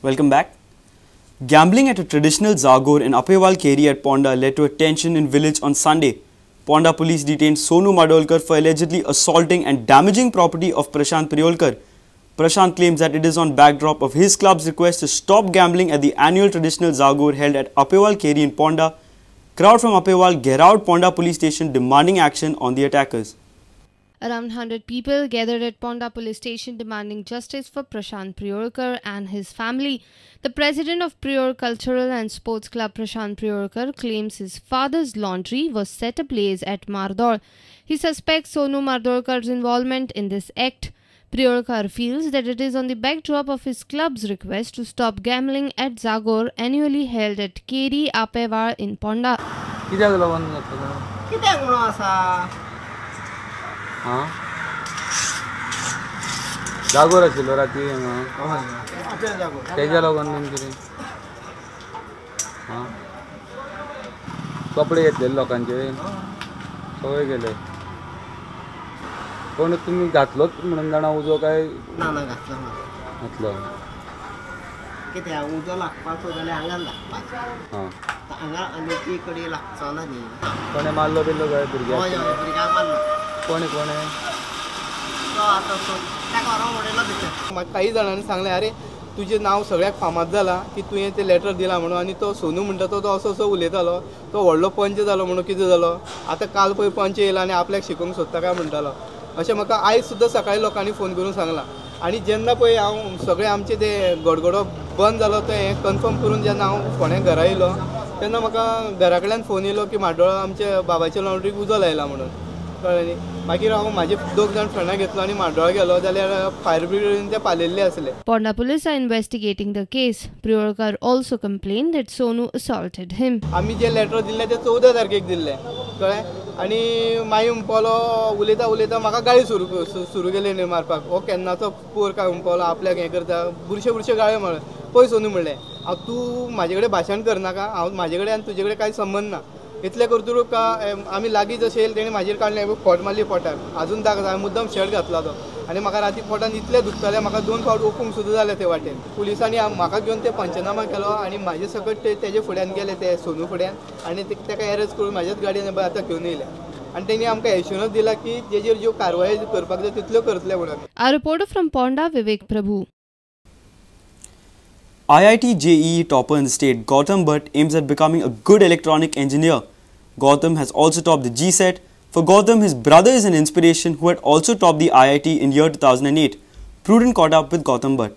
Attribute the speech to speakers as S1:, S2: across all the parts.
S1: Welcome back. Gambling at a traditional Zagor in Apewal Keri at Ponda led to a tension in village on Sunday. Ponda police detained Sonu Madolkar for allegedly assaulting and damaging property of Prashant Priolkar. Prashant claims that it is on backdrop of his club's request to stop gambling at the annual traditional Zagor held at Apewal Keri in Ponda. Crowd from Apewal gheraoed Ponda police station demanding action on the attackers.
S2: Around 100 people gathered at Ponda police station demanding justice for Prashant Priolkar and his family. The president of Prior Cultural and Sports Club, Prashant Priolkar, claims his father's laundry was set ablaze at Mardol. He suspects Sonu Mardolkar's involvement in this act. Priolkar feels that it is on the backdrop of his club's request to stop gambling at Zagor annually held at Keri Apewal in Ponda.
S3: जागोर आशिल्लो राती हांगा तेज्या लागून कितें आं कपडे घेतलेले लोकांचे सगळे गेले. कोण तुमी घातलोच म्हणून जाणा उजो काय
S4: ना ना घातलो
S3: घातलो
S4: कित्याक उजो लागपाचो जाल्यार हांगा लागपाचो.
S3: हां
S4: हांगा आनी ती कडेन लागचो ना न्ही.
S3: कोणें मारलो बिल्लो काय भुरग्याक?
S4: हय हय भुरग्याक मारलो.
S3: कोणें कोणें?
S4: तो आतां ताका व्हरोन उडयलो भितर.
S5: म्हाका काही जाणांनी सांगलें, अरे तुजें नांव सगळ्याक फामाद जालां की तुवें तें लेटर दिलां म्हणून. आनी तो सोनू म्हणटा तो असो असो उलयतालो, तो व्हडलो पंच जालो म्हणून कितें जालो, आतां काल पळय पंच येयला आनी आपल्याक शिकोवंक सोदता काय म्हणटालो. अशें म्हाका आयज सुद्दां सकाळीं लोकांनी फोन करून सांगलां. आनी जेन्ना पळय हांव सगळें आमचें तें गडगडो बंद जालो तें हें कन्फर्म करून जेन्ना हांव फोंड्या घरा येयलो तेन्ना म्हाका घरा कडल्यान फोन येयलो की म्हाड्डोळा आमच्या बाबाच्या लॉन्ड्रीक उजो लायला म्हणून. कळ्ळें न्ही. मागीर हांव म्हाजे दोग जाण फ्रेंडां घेतलो आनी म्हाड्डोळा गेलो जाल्यार फायर ब्रिगेडीन ते पालयल्ले आसले.
S2: Ponda police are investigating the case. Priolkar also complained that Sonu assaulted him.
S5: आमी जे लेटर दिल्लें तें 14 तारखेक दिल्लें. कळ्ळें. आनी मागीर म्हणपालो उलयता उलयता म्हाका गाळी सुरू केली न्ही मारपाक. हो केन्नाचो पोर काय म्हणपालो आपल्याक हें करता, बुरशे बुरशे गाळ्यो मारले. पळय सोनू म्हणलें, हांव तूं म्हाजे कडेन भाशण करनाका, हांव म्हाजे कडेन आनी तुजे कडेन कांय संबंद ना. इतलें करतूर का आमी लागीं जशें येयले तेणी म्हाजेर काडलें खोट मारली पोटार, आजून दाग हांवें मुद्दम शर्ट घातला तो. आनी म्हाका राती पोटान इतलें दुखतालें, म्हाका 2 फावट ओकूंक सुद्दां जालें ते वाटेन. पुलिसांनी म्हाका घेवन ते पंचनामा केलो आनी म्हाजे सकट ते तेजे फुड्यान गेले, ते सोनू फुड्यान, आनी ताका एरेस्ट करून म्हाज्याच गाडयेन आतां घेवन येयले. आनी तेणी आमकां एश्योरन्स दिला की जेजेर ज्यो कारवाय करपाक जाय तितल्यो करतले म्हणून.
S2: A reporter from Ponda, Vivek Prabhu.
S1: IIT JEE topper in the state, Gautam Bhatt, aims at becoming a good electronic engineer. Gautam has also topped the GSET. For Gautam, his brother is an inspiration who had also topped the IIT in year 2008. Prudent caught up with Gautam Bhatt.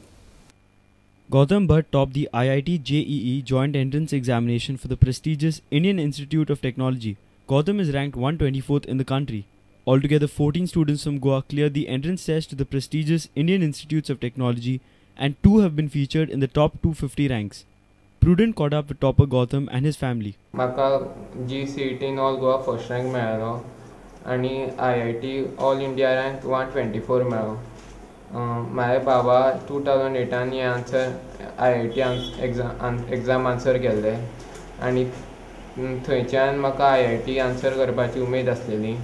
S1: Gautam Bhatt topped the IIT JEE Joint Entrance Examination for the prestigious Indian Institute of Technology. Gautam is ranked 124th in the country. Altogether, 14 students from Goa cleared the entrance test to the prestigious Indian Institutes of Technology, and 2 have been featured in the top 250 ranks. Prudent caught up with topper Gautam and his family.
S6: म्हाका GCET in all Goa first rank मेळ्ळो आनी IIT all India rank 124 मेळ्ळो. म्हाजे बाबा 2008 हे answer IIT exam answer केल्ले आनी थंयच्यान म्हाका IIT answer करपाची उमेद आसलेली.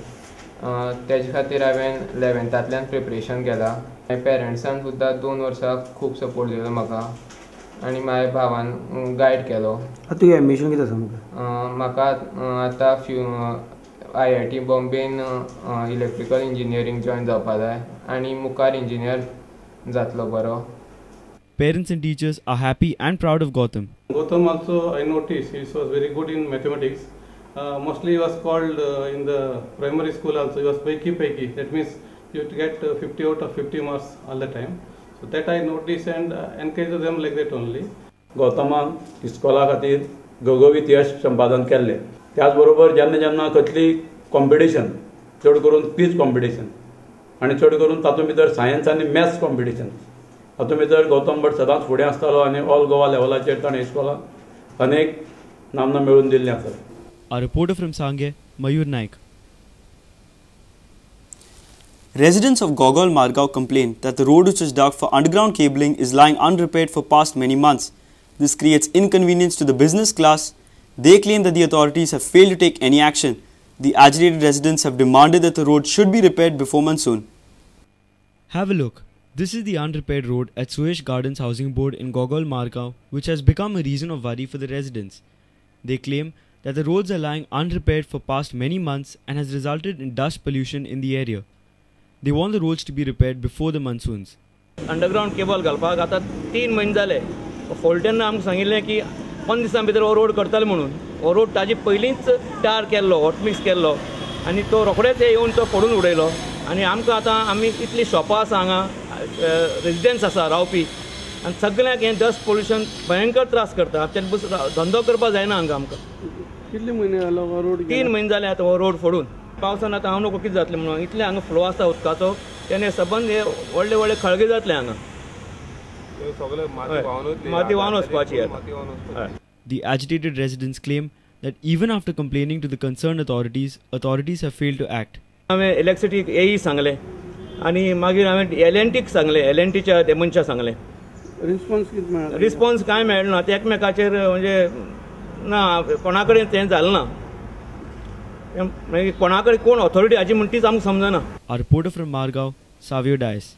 S6: तेजे खातीर हांवें 11थांतल्यान प्रिपरेशन केलां. म्हाज्या पेरंट्सान सुद्दां 2 वर्सां खूब सपोर्ट दिलो म्हाका आनी म्हाज्या भावान गायड केलो.
S7: तुजें एम्बिशन कितें आसा?
S6: म्हाका आतां IIT बॉम्बेन इलेक्ट्रिकल इंजिनियरींग जॉयन जावपा जाय आनी मुखार इंजिनियर जातलो बरो.
S1: Parents and teachers are happy and proud of Gautam.
S8: Gautam also, I noticed, he was very good in mathematics. Mostly he was called in the primary school also, he was paiki paiki. That means you would get 50 out of 50 marks all the time. So that I noticed and encouraged them like that only.
S9: गौतमान इस्कॉला खातीर घवघवीत यश संपादन केल्लें. त्याच बरोबर जेन्ना जेन्ना कसली competition, चड करून क्वीज कॉम्पिटिशन आनी चड करून तातूंत भितर सायन्स आनी मॅथ्स कॉम्पिटिशन, तातूंत भितर गौतम भट सदांच फुडें आसतालो आनी ऑल गोवा लेवलाचेर ताणें इस्कॉलाक अनेक नामना मेळोवन दिल्लीं आसात.
S1: A reporter from Sange, Mayur Naik. Residents of Gogol Margao complain that the road which is dug for underground cabling is lying unrepaired for past many months. This creates inconvenience to the business class. They claim that the authorities have failed to take any action. The agitated residents have demanded that the road should be repaired before monsoon. Have a look. This is the unrepaired road at Suyesh Gardens Housing Board in Gogol Margao, which has become a reason of worry for the residents. They claim that the roads are lying unrepaired for past many months and has resulted in dust pollution in the area. They want the roads to be repaired before the monsoons.
S7: Underground cable घालपाक आतां 3 म्हयने जाले. फोल्टेन आमकां सांगिल्लें की 15 दिसां भितर हो रोड करतले म्हणून. हो रोड ताजे पयलींच टार केल्लो, हॉटमिक्स केल्लो आनी तो रोखडेच येवन तो फोडून उडयलो. आनी आमकां आतां आमी इतलीं शॉपां आसा हांगा, रेजिडन्स आसा रावपी, आनी सगळ्यांक हें डस्ट पोल्युशन भयंकर त्रास करता. आमच्यान धंदो करपाक जायना हांगा आमकां.
S8: कितले म्हयने जालो हो रोड?
S7: 3 म्हयने जाले आतां हो रोड फोडून. पावसान आतां हांव नको कितें जातलें म्हणून इतलें हांगा फ्लो आसा उदकाचो, तेणे सबंद हे व्हडले व्हडले खळगे जातले हांगा. माती व्हांवन वचपाची.
S1: The agitated residents claim that even after complaining to the concerned authorities, authorities have failed to act.
S7: हांवें इलेक्ट्रिसिटी एई सांगलें आनी मागीर हांवें एल एन टीक सांगलें, एल एन टीच्या ते मनशाक सांगलें.
S8: रिस्पॉन्स कितें मेळ्ळो?
S7: रिस्पॉन्स कांय मेळना. ते एकमेकाचेर म्हणजे ना कोणा कडेन तें जालें ना, मागीर कोणा कडेन कोण ऑथॉरिटी हाची म्हण तीच आमकां समजना.
S1: Our reporter from Margao, Savio Dias.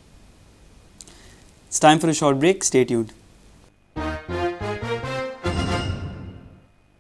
S10: It's time for a short break. Stay tuned.